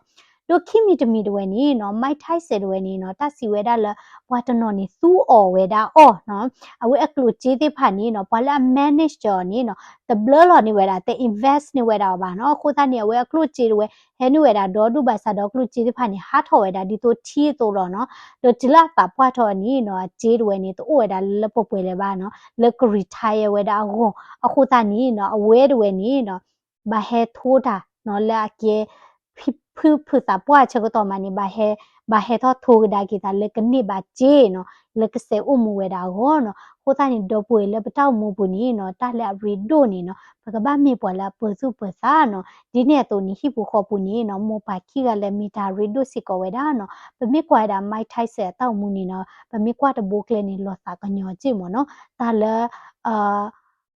ဒီးခံမံၤတမံၤတဝဲန့ၣ်နီၤ Mike Tyson တဝဲန့ၣ်နီၤ တၢ်စံးဝဲဒၣ်လၢ ပှၤတနီၤန့ၣ် သူအီၤဝဲဒၣ်အီၣ်နီၤ. အဝဲအကျိၣ်စ့သ့ၣ်တဖၣ်န့ၣ်နီၤ ပှၤလၢအ manage အီၤန့ၣ်နီၤ တဘျၢလီၤန့ၢ်ဝဲဒၣ် တ invest န့ၢ်ဝဲဒၣ်အီၤဘၣ်နီၤ. အဃိသတးန့ၣ် အဝဲအကျိၣ်စ့တဝဲ ဟဲနုာ်ဝဲဒၣ်ဒီဒူၣ်ဘၣ်ဆၣ်ဒီး ကျိၣ်စ့သ့ၣ်တဖၣ်န့ၣ် ဟးထီၣ်ဝဲဒၣ်ဒ်သိးထံအသိးလီၤနီၤ. ဒီးတုၤလၢအသးပှၢ်ထီၣ်န့ၣ်နီၤ အစ့တဝဲန့ၣ် တအိၣ်ဝဲဒၣ်လၢပှဲၤပှဲၤလၢၤဘၣ်နီၤ လၢက retire ဝဲဒၣ်အဂီၢ်. အဃိသတးန့ၣ်နီၤ အဝဲတဝဲန့ၣ်နီၤ ဘၣ်ဟဲထိတၢ်နီၤ လၢအကဲ ဖုဖုသးပှၢ်ဆၢကတီၢ်မးန့ၣ် ဘၣ်ဟဲ ဘၣ်ဟဲထီၣ်ထိကဒါက့ၤသးလၢကန့ၢ်ဘၣ်စ့နီၤ လၢကစဲးအိၣ်မူဝဲဒၣ်အဂီၢ်နီၤ. အဃိသတးန့ၣ် ဒီပုၢ်ဝဲၢ်လၢပတၢ်အိၣ်မူပူၤန့ၣ်နီၤ တၢ်လၢအရ့ဒိၣ်န့ၣ်နီၤ ပကဘၣ်မ့ၢ်ပှၤလၢအပၢၤသူၣ်ပၢၤသးနီၤ. ဒ်န့ၣ်အသိးန့ၣ် ဟံၣ်ပူၤဃီပူၤန့ၣ်နီၤ မိၢ်ပၢ်ခံဂၤလၢမ့ၢ်တၢ်ရ့ဒိၣ်စ့ၢ်ကီးဝဲဒၣ်နီၤ. ပမ့ၢ်ကွၢ်ဝဲဒၣ် Mike Tyson အတၢ်အိၣ်မူန့ၣ်နီၤ ပမ့ၢ်ကွၢ်တဘိကျဲန့ၣ် လီၤသးကညီၤစ့ၢ်မ့ၢ်နီၤ တၢ်လၢ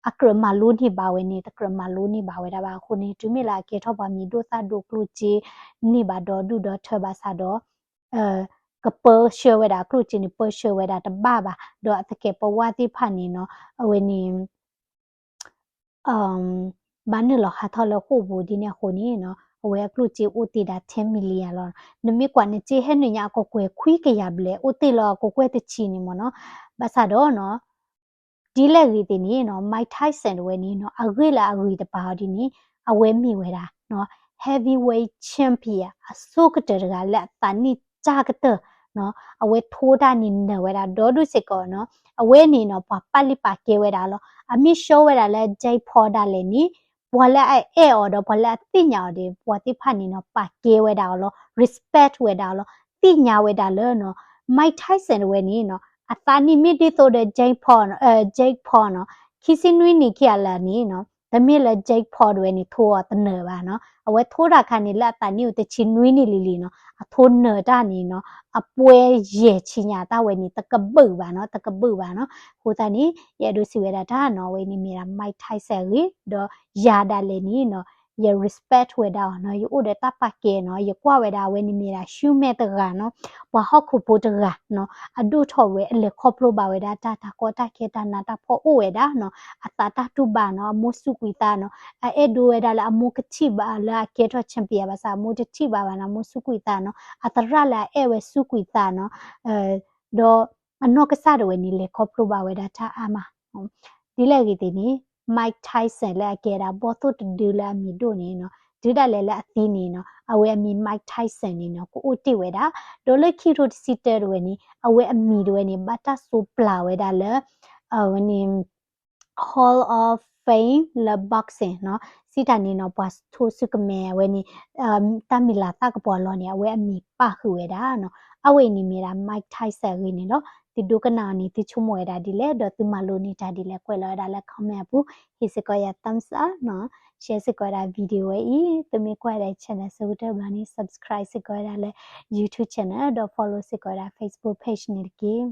အကြၢးမၤလိန့ၢ်ဘၣ်ဝဲန့ၣ် တကြၢးမၤလိန့ၢ်ဘၣ်ဝဲဒၣ်ဘၣ်အဃိန့ၣ် တုၤမ့ၢ်လၢအကဲထီၣ်ပှၤမံၤဒိၣ်သၣ်ဒိၣ်ကျိၣ်စ့န့ၢ်ဘၣ်ဒီဒူၣ်ဒီထၢဘၣ်ဆၣ်ဒီး ကပၢဆှၢဝဲဒၣ်ကျိၣ်စ့န့ၣ် ပၢဆှၢဝဲဒၣ်တဘၣ်ဘၣ် ဒီးအသကဲးပဝးသ့ၣ်တဖၣ်န့ၣ်နီၤ အဝဲန့ၣ် ဘၣ်နုာ်လီၤဟးထီၣ်လၢဃိာ်ပူၤဒ်န့ၣ်အဃိန့ၣ်နီၤ အဝဲအကျိၣ်စ့အိၣ်တ့ၢ်ဒၣ် ten million လီၤ. နမ့ၢ်ကွၢ်နစ့ဟဲနုာ်ညါအကကွဲၢ်ခွံကယၤဘျဲၣ် အိၣ်တ့ၢ်လၢအကကွဲၢ်တဆံန့ၣ်မ့ၢ်နီၤ ဘၣ်ဆၣ်ဒီးနီၤ ဒ်လဲၣ်ဂ့ၤသ့ၣ်န့ၣ်နီၤ Mike Tyson တဝဲန့ၣ်နီၤ အဂ့ၢ်လၢအဂ့ၤတပၤအီၤဒ်န့ၣ် အဝဲမ့ၢ်ဝဲဒၣ်နီၤ heavyweight champion အဆိကတၢၢ်တဂၤလၢအသးနံၣ်တၢ်ကတၢၢ်နီၤ အဝဲထိတၢ်န့ၣ်နၢၤဝဲဒၣ်ဒီဒူၣ်စ့ၢ်ကီးနီၤ အဝဲန့ၣ်နီၤ ပှၤပာ်လုၢ်ပာ်ကဲဝဲဒၣ်လီၤ. အမ့ၢ် show ဝဲဒၣ်လၢ Jake Paul ဒၣ်လဲာ်န့ၣ် ပှၤလၢအအဲၣ်အီၤဒီးပှၤလၢအသ့ၣ်ညါအီၤဒီး ပှၤသ့ၣ်တဖၣ်န့ၣ်နီၤ ပာ်ကဲဝဲဒၣ်အီၤလီၤ respect ဝဲဒၣ်အီၤလီၤ သ့ၣ်ညါဝဲဒၣ်လၢနီၤ Mike Tyson တဝဲန့ၣ်နီၤ အသးနံၣ်မ့ၢ်ဒ်သိးဒီး Jake Paul နီၤ Jake Paul နီၤ ခံဆံနွံနံၣ်ခံဂၤလၢာ်န့ၣ်နီၤ တမ့ၢ်လၢ Jake Paul တဝဲန့ၣ် ထိအီၤတနၢၤဘၣ်နီၤ အဝဲထိတၢ်ခါန့ၣ် လၢအသးနံၣ်အိၣ်တဆံနွံနံၣ်လံၤလံၤနီၤ အထိနၢၤတၢ်န့ၣ်နီၤ အပှဲၤယဲၢ်ဆံညါတၢ်ဝဲန့ၣ် တကဘုးဘၣ်နီၤ တကဘုးဘၣ်နီၤ အဃိသတးန့ၣ် ယအဲၣ်ဒိးစံးဝဲဒၣ်တၢ်နီၤ အဝဲန့ၣ်မ့ၢ်ဒၣ် Mike Tyson အဂ့ၢ် ဒီးယၤဒၣ်လဲာ်န့ၣ်နီၤ ယ respect ဝဲဒၣ်အီၤနီၤ ယအိၣ်ဒီးတၢ်ပာ်ကဲနီၤ ယကွၢ်ဝဲဒၣ်အဝဲန့ၣ်မ့ၢ်ဒၣ် human တဂၤနီၤ ပှၤဟီၣ်ခိၣ်ဖိတဂၤနီၤ အဒိၣ်ထီၣ်ဝဲအလဲၤခီဖျိဘၣ်ဝဲဒၣ်တၢ် တၢ်ကီတၢ်ခဲတၢ်နးတၢ်ဖှီၣ်အိၣ်ဝဲဒၣ်နီၤ အသးတၢ်တူၢ်ဘၣ်နီၤ အမိၢ်စူးကွံာ်သးနီၤ အအဲၣ်ဒိးဝဲဒၣ်လၢအမိၢ်ကထံၣ်ဘၣ်လၢအကဲထီၣ် champion ဘၣ်ဆၣ် အမိၢ်တထံၣ်ဘၣ်ဘၣ်နီၤ မိၢ်စူးကွံာ်သးနီၤ အသရၣ်လၢအအဲၣ်ဝဲစူးကွံာ်သးနီၤ ဒီး အနီၢ်ကစၢ်ဒၣ်ဝဲန့ၣ် လဲၤခီဖျိဘၣ်ဝဲဒၣ်တၢ်အါမး. ဒ်လဲၣ်ဂ့ၤသ့ၣ်န့ၣ် Mike Tyson လၢအကဲဒၣ်ဘီၣ်သိၣ်တဒုလၢအမံၤဒိၣ်န့ၣ်နီၤ, တုၤဒၣ်လဲာ်လၢအသံန့ၣ်နီၤ အဝဲအမံၤ Mike Tyson န့ၣ်နီၤ ကအိၣ်တ့ၢ်ဝဲဒၣ်, ဒီးလၢခံကထိတဆံတၢဒၣ်ဝဲန့ၣ် အဝဲအမံၤဒၣ်ဝဲန့ၣ် ဘၣ်တၢ်စိပျၢ်ဝဲဒၣ်လၢ အဝဲန့ၣ် Hall of Fame လၢ boxing နီၤ, စံးတၢ်န့ၣ်နီၤ ပှၤထိးဆူကမဲအဝဲန့ၣ် တၢ်မံၤလၤသၣ်ကပီၤအလီၢ်န့ၣ် အဝဲအမံၤပၣ်ဃုာ်ဝဲဒၣ်နီၤ. အဝဲအံၤန့ၣ်မ့ၢ်ဒၣ် Mike Tyson အဂ့ၢ်န့ၣ်လီၤ. သုဒိကနၣ်အီၤန့ၣ် သုဆိကမိၣ်ဝဲဒၣ်ဒ်လဲၣ် ဒီးသုမၤလိန့ၢ်တၢ်ဒ်လဲၣ် ကွဲးလီၤဝဲဒၣ်လၢ comment အပူၤ, ဟ့ၣ်စ့ၢ်ကီးယၤ thumbs up နီၤ, share စ့ၢ်ကီးဝဲဒၣ် video ဝဲအံၤ, သုမ့ၢ်ကွၢ်ဝဲဒၣ် channel အဆိကတၢၢ်ဘျီန့ၣ် subscribe စ့ၢ်ကီးဝဲဒၣ်လၢ YouTube channel ဒီး follow စ့ၢ်ကီးဝဲဒၣ် Facebook page န့ၣ်တက့ၢ်.